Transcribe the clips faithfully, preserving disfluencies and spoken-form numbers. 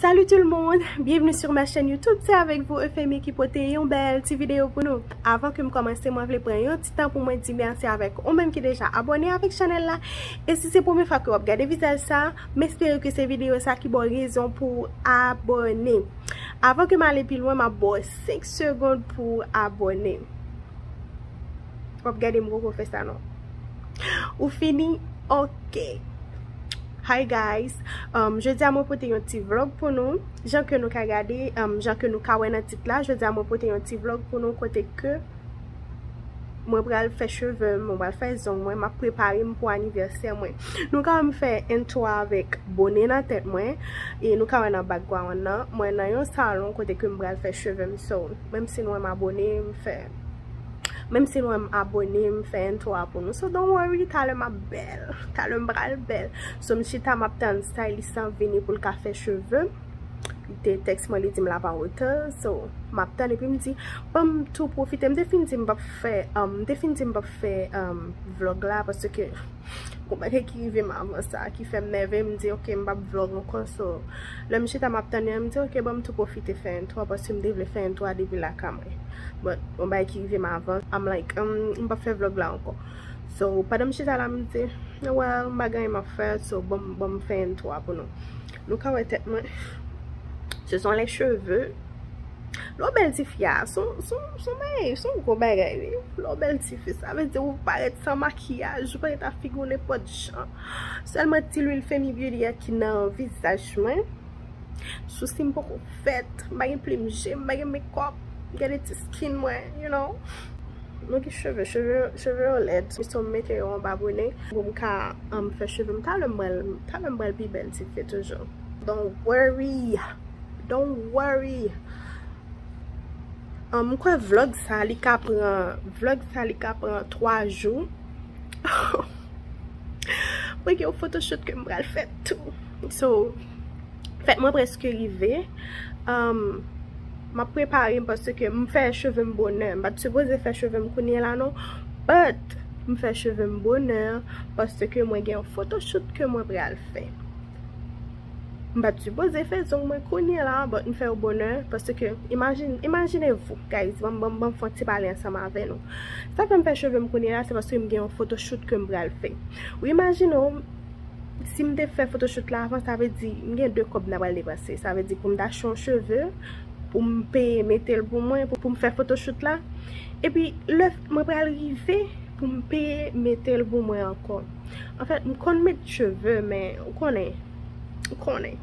Salut tout le monde, bienvenue sur ma chaîne YouTube, c'est avec vous Euphémie ki pote yon bèl ti videyo pou nou. Avan ke m kòmanse, mwen vle pran yon ti tan pou mwen di mèsi avèk ou menm ki deja abòne avèk chanèl la. E si se premye fwa ke w ap gade vizaj sa, m espere ke se videyo sa ki ba w rezon pou w abòne. Avan ke m ale pi lwen, m ap ba w senk segonn pou w abòne. W ap gade m poko fè sa non. Ou fini? Ok. Hi guys. Um, jodi a mwen pote yon ti vlog pou nou. Jan ke nou ka gade, um, jan ke nou ka wè nan tit la, jodi a mwen pote yon ti vlog pou nou kote ke mwen pral fè cheve m, mwen pral fè zong mwen, m ap prepare m pou anivèsè mwen. Nou ka wè m fè entwo avèk bone nan tèt mwen, e nou ka wè nan background nan, mwen nan yon salon kote ke m pral fè cheve m. So, menm si nou wè m abòne, m fè Menm si nou wè m abòne, m fè entwo a pou nou. So don't worry, talè m ap bèl. Talè m pral bèl. So m chita m ap tann stylist lan vini pou l ka fè cheve m. Li te tèks mwen, li di m l ap an reta. So m ap tann epi m di, ban m tou pwofite. M te fin di m p ap fè, um, m te fin di m p ap fè, um, vlog la paske gon bagay ki rive m avan sa, ki fè m nève, m di, ok, m p ap vlog ankò. So lè m chita m ap tann yo, m di, ok, ban m tou pwofite fè entwo a, paske m te vle fè entwo a depi lakay mwen. But yon bagay ki rive m avan, I'm like, um, m p ap fè vlog la ankò. So pandan m chita la, m di, well, m pa gen anyen m ap fè, so ban m, ban m fè entwo a pou nou. Nou ka wè tèt mwen. Ce sont les cheveux. Lè w bèl tifi a, se yon, se yon, se yon bagay, se yon gwo bagay, wi. Lè w bèl tifi, sa vle di ou parèt san makiyaj, ou parèt ak figi w nenpòt jan. Sèlman ti lwil Femi Beauty a ki nan vizaj mwen. Sousi m poko fèt, m pa gen plim je, m pa gen makeup. Gade ti skin mwen, you know. Mwen gen cheve, cheve, cheve yo lèd. So m mete yo anba bone pou m ka, um, fè cheve m. Talè m pral, talè m pral pi bèl tifi toujou. Don't worry. Don't worry. Um, m kwè vlog sa, li ka pran, vlog sa, li ka pran twa jou. Mwen gen yon photoshoot ke m pral fè tou. So, fèt mwen prèske rive. Um, m ap prepare m paske m fè cheve m bonè. M pa t sipoze fè cheve m kounye la non. But, m fè cheve m bonè paske mwen gen yon photoshoot ke mwen pral fè. M pa t sipoze fè zong mwen kounye la, but m fè yo bonè, paske imajin, imajine vou, guys, ban m, ban m, ban m fè yon ti pale ansanm avè nou. Sa fè m fè cheve m kounye la, se paske m gen yon photoshoot ke m pral fè. Ou imajine w, si m te fè photoshoot la avan, sa vle di, m gen de kòb m ta pral depanse. Sa vle di, pou m ta achte yon cheve, pou m peye mete l pou mwen, pou, pou m fè photoshoot la. Epi, lè mwen pral rive, pou m peye mete l pou mwen ankò. Anfèt, m konn met cheve, men ou konnen, ou konnen.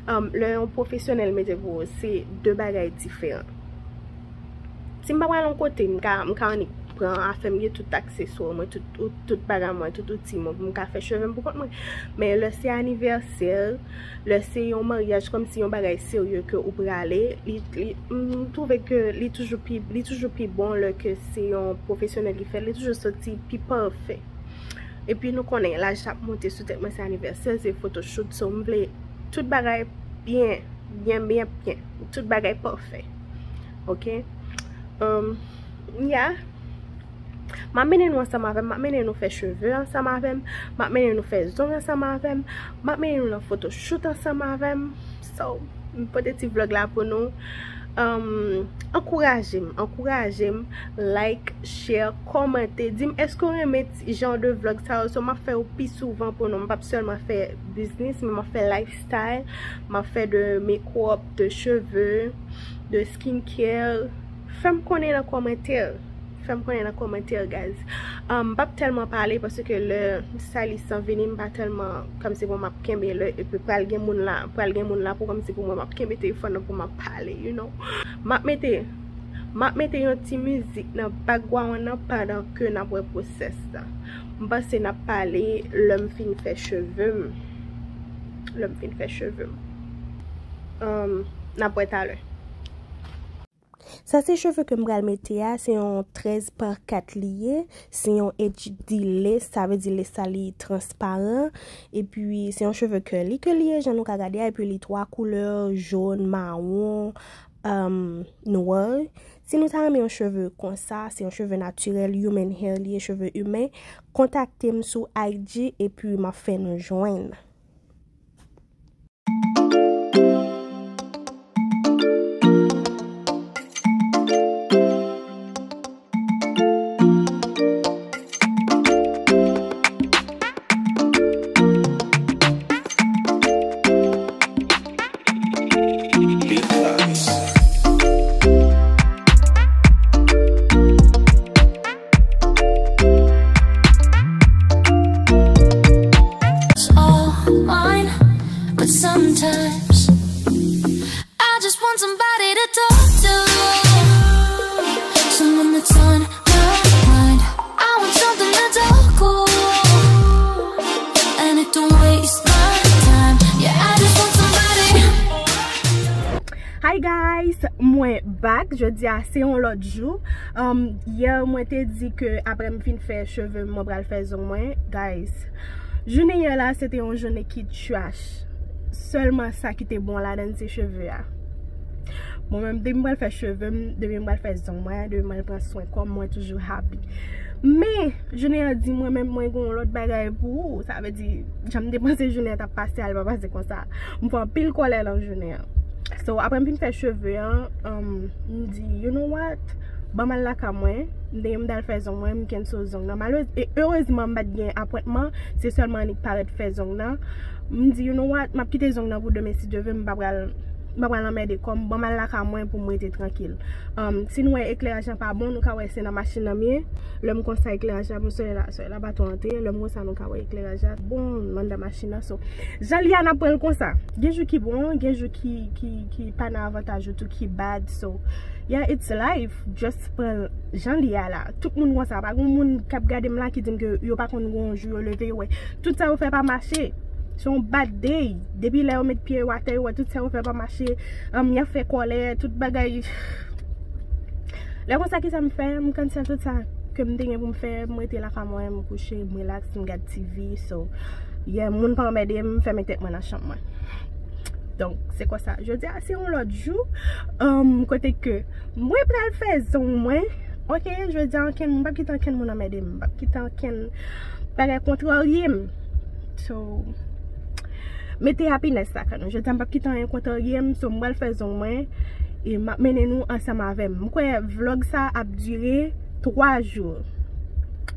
Um, lè yon pwofesyonèl mete pou ou, se de bagay diferan. Si m pa pral yon kote, m ka, m ka annik pran afè m, gen tout akseswa mwen, tout, tout, tout bagay mwen, tout outi mwen, pou m ka fè cheve m pou kont mwen. Men lè se anivèsè, lè se yon maryaj, kòmsi yon bagay serye ke ou prale, li, li, m twouve ke li toujou pi, li toujou pi bon lè ke se yon pwofesyonèl ki fè l, li toujou soti pi pafè. Epi nou konnen laj ap monte sou tèt mwen, se anivèsè, se photoshoot, so m vle tout bagay byen, byen, byen, byen. Tout bagay pafè. Ok? Um, yeah. M ap mennen nou ansanm avè m, m ap mennen nou fè cheve ansanm avè m, m ap mennen nou fè zong ansanm avè m, m ap mennen nou nan photoshoot ansanm avè m. So, m pote ti vlog la pou nou. Um, ankouraje m, ankouraje m, like, share, kòmante. Di m, èske w renmen ti jan de vlog sa yo? So, m ap fè yo pi souvan pou nou. M p ap sèlman fè biznis, men m ap fè lifestyle, m ap fè de makeup, de cheve, de skincare. Fè m konnen nan kòmantè. Fè m konnen nan kòmantè, guys. Um, m p ap tèlman pale paske lè stylist lan vini, m pa tèlman, kòmsi pou m ap kenbe lè, epi pral gen moun la, pral gen moun la pou kòmsi pou mwen, m ap kenbe telefòn nan pou m ap pale, you know. M ap mete, m ap mete yon ti mizik nan background nan pandan ke n ap wè pwosès la. M panse n ap pale lè m fin fè cheve m. Lè m fin fè cheve m. Um, n ap wè talè. Sa se cheve ke m pral mete a, se yon trèz pa kat li ye, se yon H D lace, sa vle di lace sa li transparan, epi se yon cheve curly ke li ye, jan nou ka gade a, epi li twa koulè, jòn, mawon, um, nwa. Si nou ta renmen yon cheve konsa, se yon cheve natirèl, human hair li ye, cheve imen, kontakte m sou I G epi m ap fè nou jwenn. times. I just want somebody to talk to. Someone that's on my mind. I want something that's all cool. And it don't waste my time. Yeah, I just want somebody. Hi guys, mwen back. Jodi a se yon lòt jou. Um, yè mwen te di ke apre m fin fè cheve m, mwen pral fè zong mwen. Guys, jounen yè la se te yon jounen ki trash. Sèlman sa ki te bon ladan se cheve a. Mwen menm, depi m pral fè cheve m, depi m pral fè zong mwen, depi m pral pran swen kò m, mwen toujou happy. Men, jounen an di mwen menm mwen gen yon lòt bagay pou ou. Sa vle di, jan m te panse jounen an t ap pase a, li pa pase konsa. M fè anpil kòlè nan jounen an. So, apre m fin fè cheve an, um, m di, you know what? Ban m al lakay mwen, m te gen m t al fè zong mwen, m cancel zong nan. Malere-, e erezman m pa t gen apwentman, se sèlman annik parèt fè zong nan. M di, you know what? M ap kite zong nan pou demen si Dye vle, m pa pral, m pa pral anmède kò m, ban m al lakay mwen pou m rete trankil. Um, si nou wè ekleraj lan pa bon, nou ka wè se nan machin nan m ye. Lè m konsa ekleraj la bon, solèy la, solèy la pa twò antre. Lè m konsa nou ka wè ekleraj la bon anndan machin nan. So, jan li a n ap pran l konsa. Gen jou ki bon, gen jou ki, ki, ki pa nan avantaj ou tou, ki bad. So, yeah, it's life. Just pran l jan li a la. Tout moun konsa. Pa gen moun k ap gade m la ki di m ke yo pa konn gen yon jou yo leve, yo wè tout sa yo fè pa mache. Se yon bad day. Depi lè yo met pye yo atè, yo wè tout sa yo fè pa mache. Um, y ap fè kòlè, tout bagay. Lè konsa, kisa m fè? M cancel tout sa ke m te gen pou m fè, m rete lakay mwen, m kouche, m relax, m gad T V. So, yeah, moun pa anmède m, fèmen tèt mwen nan chanm mwen. Donk, se konsa. Jodi a, se yon lòt jou. Um, kote ke mwen pral fè zong mwen. Ok, jodi a, ankenn moun, m p ap kite ankenn moun anmède m. M p ap kite ankenn bagay kontrarye m. So, mete happiness lakay nou. Jodi a, m p ap kite anyen kontrarye m. So, m pral fè zong mwen. E m ap mennen nou ansanm avè m. M kwè vlog sa ap dire twa jou.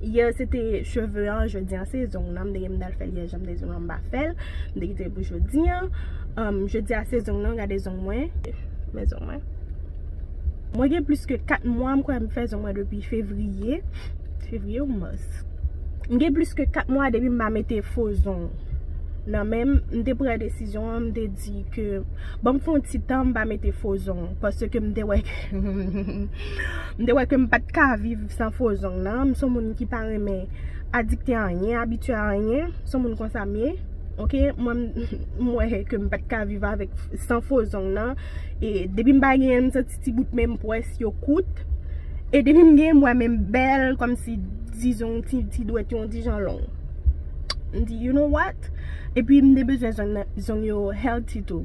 Yè, se te cheve an, jodi a, se zong nan. M te gen m t al fè l yè, jan m te di nou an, m pa fè l. M te kite l pou jodi a. Um, jodi a, se zong nan, gade zong mwen. Men zong mwen. Mwen gen plis ke kat mwa, m kwè m fè zong mwen depi fevriye. Fevriye ou mas. M gen plis ke kat mwa depi m pa mete fo zong nan men m. M te pran desizyon an, m te di ke ban m fè yon ti tan m pa mete fo zong, paske m te wè ke m te wè ke m pa t ka viv san fo zong nan. M se yon moun ki pa renmen adikte a anyen, abitye a anyen. M se yon moun konsa m ye. Ok, mwen, m wè ke m pa t ka viv avèk, san fo zong nan. E depi m pa genyen l, m santi ti bout men m pwès yo kout. E depi m genyen, m wè men m bèl, kòmsi, dizon, ti, ti dwèt yo yon ti jan long. M di, you know what? Epi m te bezwen zong nan, zong yo healthy tou.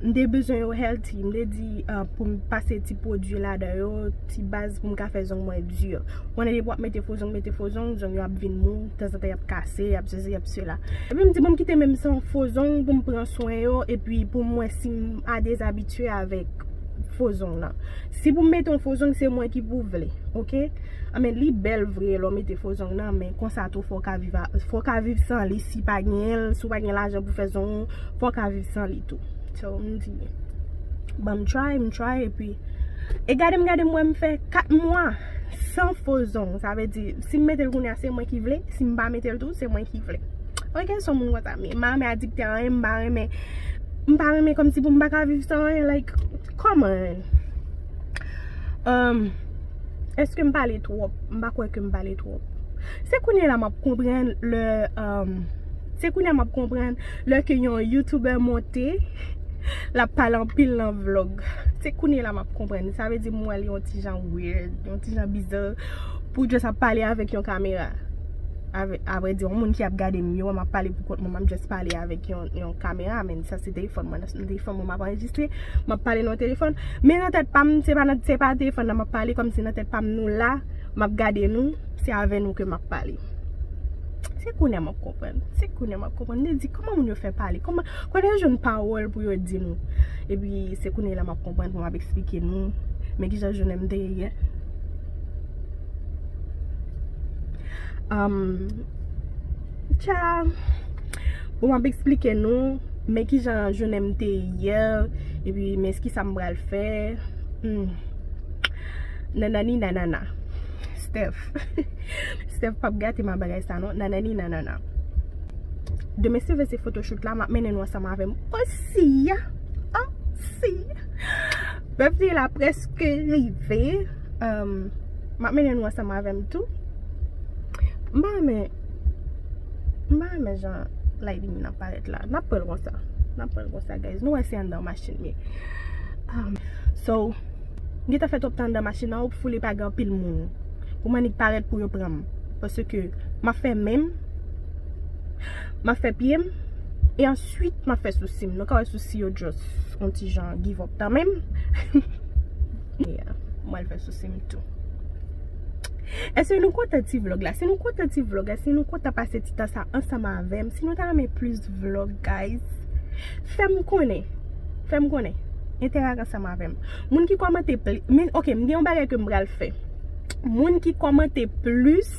M te bezwen yo healthy. M te di, ah, pou m pase ti pwodui ladan yo, ti baz pou m ka fè zong mwen di. Konnen depi w ap mete fo zong, mete fo zong, zong yo ap vin mou, tanzantan y ap kase, y ap sesi, y ap sela. Epi m di, bon, m kite menm san fo zong pou m pran swen yo, epi pou m wè si m a dezabitye avèk fo zong nan. Si pou m mete yon fo zong, se mwen ki pou vle, ok? Anben, li bèl vre lè w mete fo zong nan, men konsa tou, fò w ka viv a, fò w ka viv san li, si pa genyen l, si w pa gen lajan pou fè zong ou, fò w ka viv san li tou. So, m di, ban m try, m try, epi, e gade m, gade m, wè m fè kat mwa san fo zong. Sa vle di, si m mete l kounye a, se mwen ki vle, si m pa mete l tou, se mwen ki vle. Ok, se yon moun konsa m ye. M pa renmen adikte a anyen, m pa renmen, m pa renmen kòmsi pou m pa ka viv san anyen, like, come on. Um, èske m pale twòp? M pa kwè ke m pale twòp. Se kounye la m ap konprann lè, um, se kounye a m ap konprann lè ke yon YouTuber monte, l ap pale anpil nan vlog. Se kounye la m ap konprann. Sa vle di m wè l yon ti jan weird, yon ti jan biza pou just ap pale avèk yon kamera. Avè-, avrèdi, yon moun ki ap gade m, yo wè m ap pale pou kont mwen, m ap just pale avèk yon, yon kamera, men sa se telefòn mwen, nan telefòn mwen m ap anrejistre, m ap pale nan telefòn. Men nan tèt pa m, se pa nan, se pa telefòn nan m ap pale, kòmsi nan tèt pa m nou la, m ap gade nou, se avè nou ke m ap pale. Se kounye a m ap konprann. Se kounye a m ap konprann. M te di, kòman moun yo fè pale? Kòman, kote yo jwenn pawòl pou yo di nou? Epi, se kounye la m ap konprann pou m ap eksplike nou. Men kijan jounen m te ye yè. Um, tcha. Bon, m ap eksplike nou. Men kijan jounen m te ye yè. Epi, men kisa m pral fè. Hmm. Nanani nanana. Steph. Steph p ap gate m ak bagay sa non. Nanani nanana. Demen si Dye vle se photoshoot la, m ap mennen nou ansanm avè m osi. Osi. Birthday la prèske rive. Um, m ap mennen nou ansanm avè m tou. M pa renmen, m pa renmen jan lighting nan parèt la. N ap pran l konsa. N ap pran l konsa, guys. Nou wè se anndan machin m ye. Um, so, m gentan fè twòp tan anndan machin nan, hopefully pa gen anpil moun pou m annik parèt pou yo pran m. Paske m ap fè men m, m ap fè pye m, e answit m ap fè sousi m. Nou ka wè sousi yo just yon ti jan give up nan men m. Yeah, mwen al fè sousi m tou. Èske nou kontan ti vlog la? Si nou kontan ti vlog la, si nou kontan pase ti tan sa ansanm avè m, si nou ta renmen plis vlog, guys, fè m konnen. Fè m konnen. Entèyaj ansanm avè m. Moun ki kòmante pli-, men, ok, m gen yon bagay ke m pral fè. Moun ki kòmante plis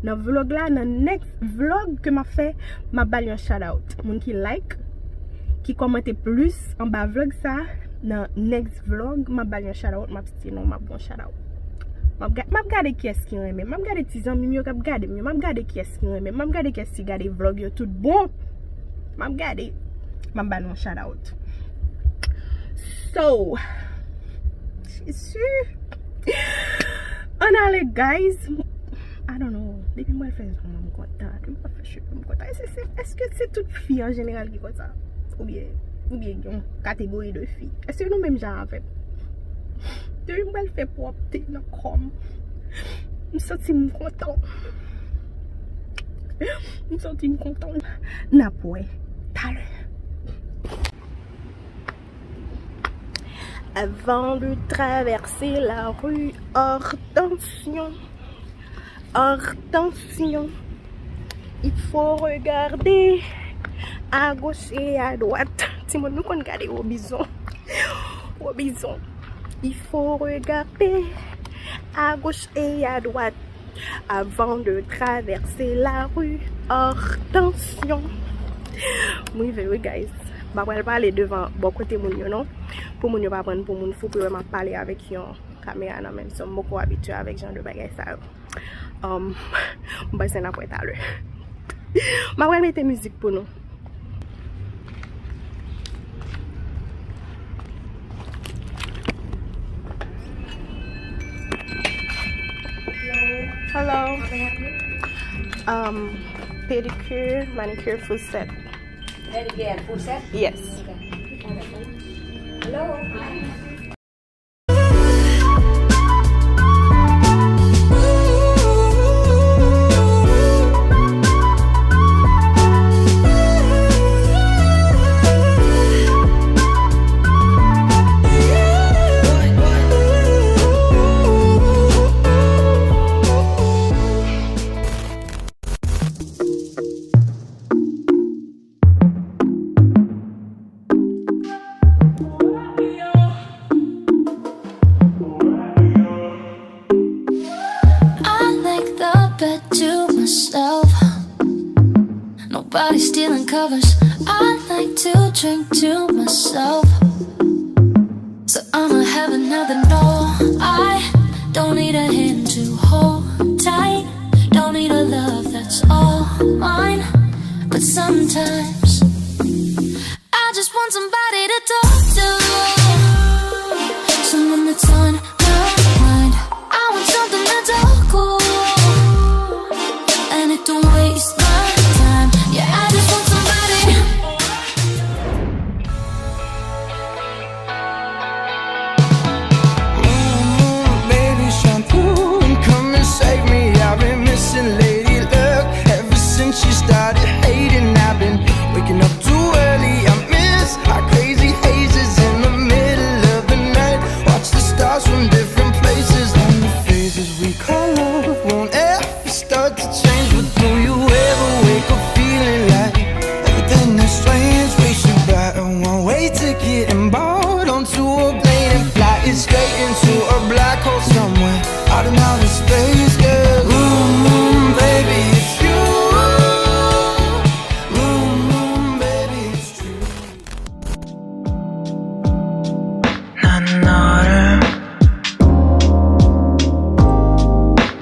nan vlog la, nan next vlog ke m ap fè, m ap ba l yon shout out. Moun ki like, ki kòmante plis anba vlog sa, nan next vlog, m ap ba l yon shout out, m ap site non, m ap ba l yon shout out. M ap ga-, m ap gade kiyès ki renmen, m ap gade ti zanmi m yo k ap gade m yo, m ap gade kiyès ki renmen, m ap gade kiyès ki gade vlog yo tout bon. M ap gade, m ap ba nou yon shout out. So, Jezi. Ann ale, guys. I don't know. Depi mwen fè zong mwen, m kontan. Depi mwen fè cheve m, m kontan. Èske se, èske se tout fi an jeneral ki konsa? Oubyen, oubyen gen yon kategori de fi? Èske nou menm jan avè m? Depi mwen fè pwòpte nan kò m, m santi m kontan. M santi m kontan. N ap wè talè. Avant de traverser la rue, attention, attention, il faut regarder à gauche et à droite. Timoun, nou konn gade Robinson. Robinson. Il faut regarder à gauche et à droite. Avant de traverser la rue, attention. M rive wi, guys. M pa pral pale devan bò kote moun yo non. Pou moun yo pa pran m pou moun fou, pou yo wè m ap pale avèk yon kamera nan men m. So, m poko abitye avèk jan de bagay sa yo. Um, m panse n ap wè talè. M ap pral mete mizik pou nou. Hello. How may I help you? Um, pedicure, manicure, full set. Pedicure and full set? Yes. Okay. Hello. I make the bed to myself. Nobody stealing covers. I like to drink to myself. So I'ma have another no. I don't need a hand to hold tight. Don't need a love that's all mine. But sometimes I just want somebody to talk to. Someone that's on my mind. I want something that's all cool. And it don't waste my time. Yeah, I just want somebody. Ooh, baby, shine through and come and save me. I've been missing lady luck ever since she started hating. I've been waking up too early. I miss our crazy hazes in the middle of the night. Watch the stars from different places. And the faces we call love won't ever start to change. But do you ever wake up feeling like everything is strange? We should buy a one-way ticket and board onto a plane and fly it straight into a black hole somewhere out in outer space, girl. Ooh, baby, it's you. Ooh, baby, it's true. 난 너를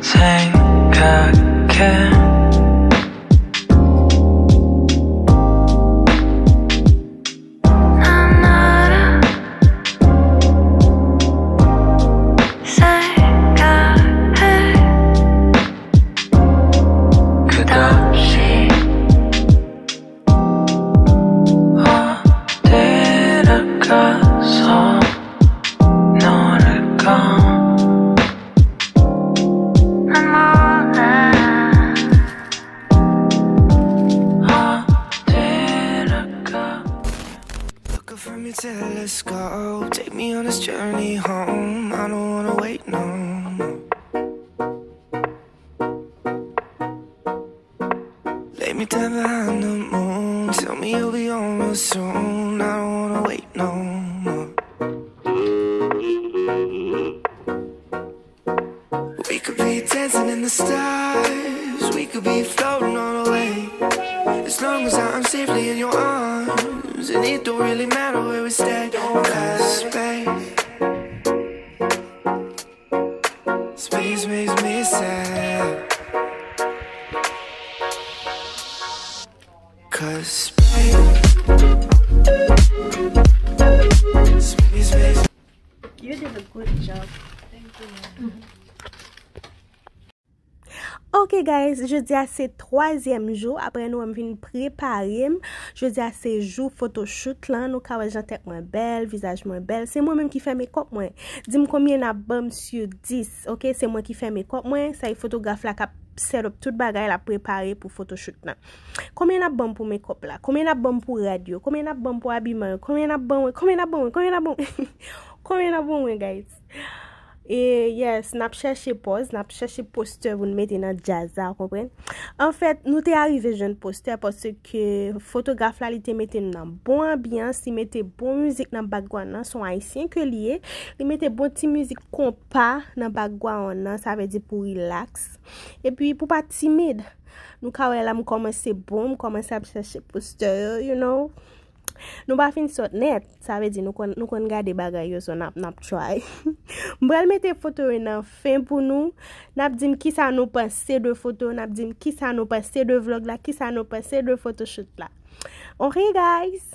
생각해. Let's go, take me on this journey home. I don't wanna wait no more. Lay me down behind the moon. Tell me you'll be home real soon. I don't wanna wait no more. We could be dancing in the stars. We could be floating on a wave. As long as I'm safely in your arms, and it don't really matter where we stay. 'Cause space, space makes me sad. 'Cause space, space makes You did a good job. Thank you. Ok guys, jodi a se twazyèm jou apre nou wè m vin prepare m. Jodi a se jou photoshoot lan, nou ka wè jan tèt mwen bèl, vizaj mwen bèl. Se mwen menm ki fè makeup mwen. Di m konbyen n ap ban m sou dis, ok? Se mwen ki fè makeup mwen, sa e fotograf la k ap set up tout bagay, l ap prepare pou photoshoot lan. Konbyen n ap ban m pou makeup la? Konbyen n ap ban m pou rad yo? Konbyen n ap ban m pou abiman yo? Konbyen n ap ban mwen? Konbyen n ap ban mwen? Konbyen n ap ban mwen? Konbyen n ap ban mwen, guys? E yes, n ap chèche pòz, n ap chèche postè pou n mete nan djaz la, w konprann? Anfèt, nou te arive jwenn postè paske fotograf la, li te mete n nan bon anbyans, li mete bon mizik nan background nan, se yon ayisyen ke li ye, li mete bon ti mizik konpa nan background nan, sa vle di pou relax. Epi pou pa timid, nou ka wè la m kòmanse bon, m kòmanse ap chèche postè yo, you know. Nou pa fin sot nèt, sa vle di nou konn, nou konn gade bagay yo, so n ap, n ap try. M pral mete foto yo nan fen pou nou. N ap di m kisa nou panse de foto, n ap di m kisa nou panse de vlog la, kisa nou panse de photoshoot la. Ok, guys?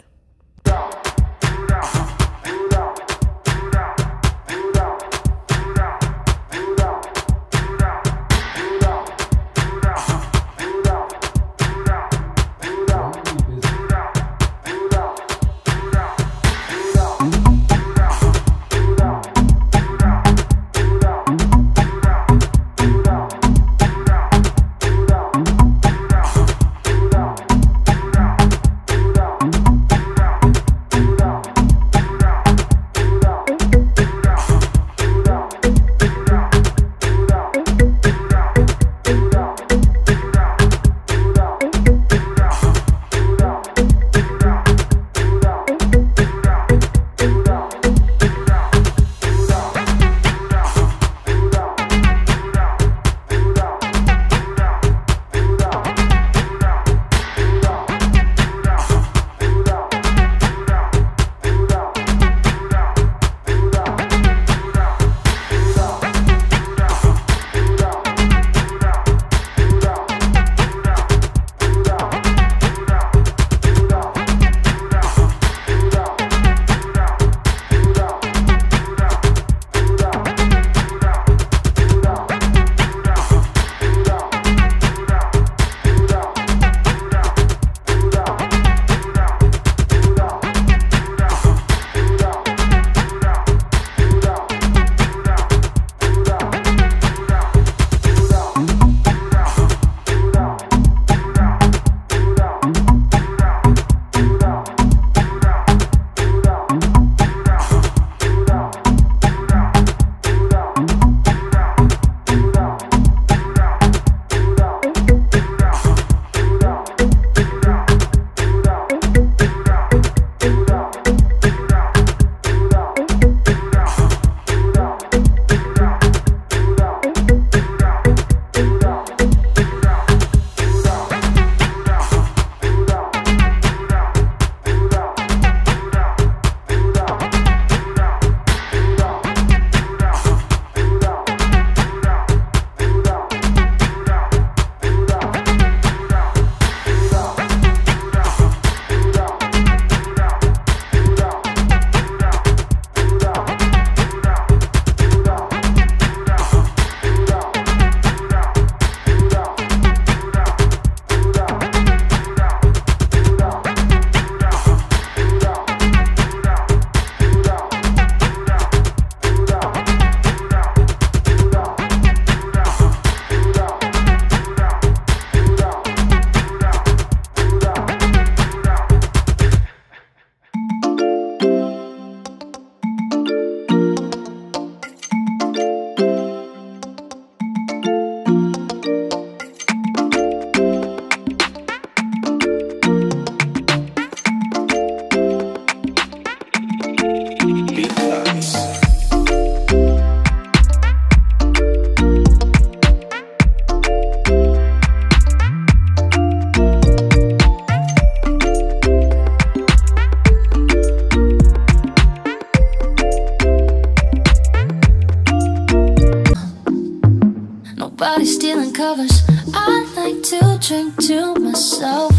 Stealing covers. I like to drink to myself.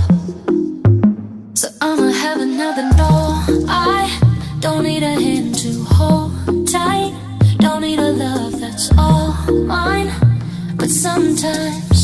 So I'ma have another no. I don't need a hand to hold tight. Don't need a love that's all mine. But sometimes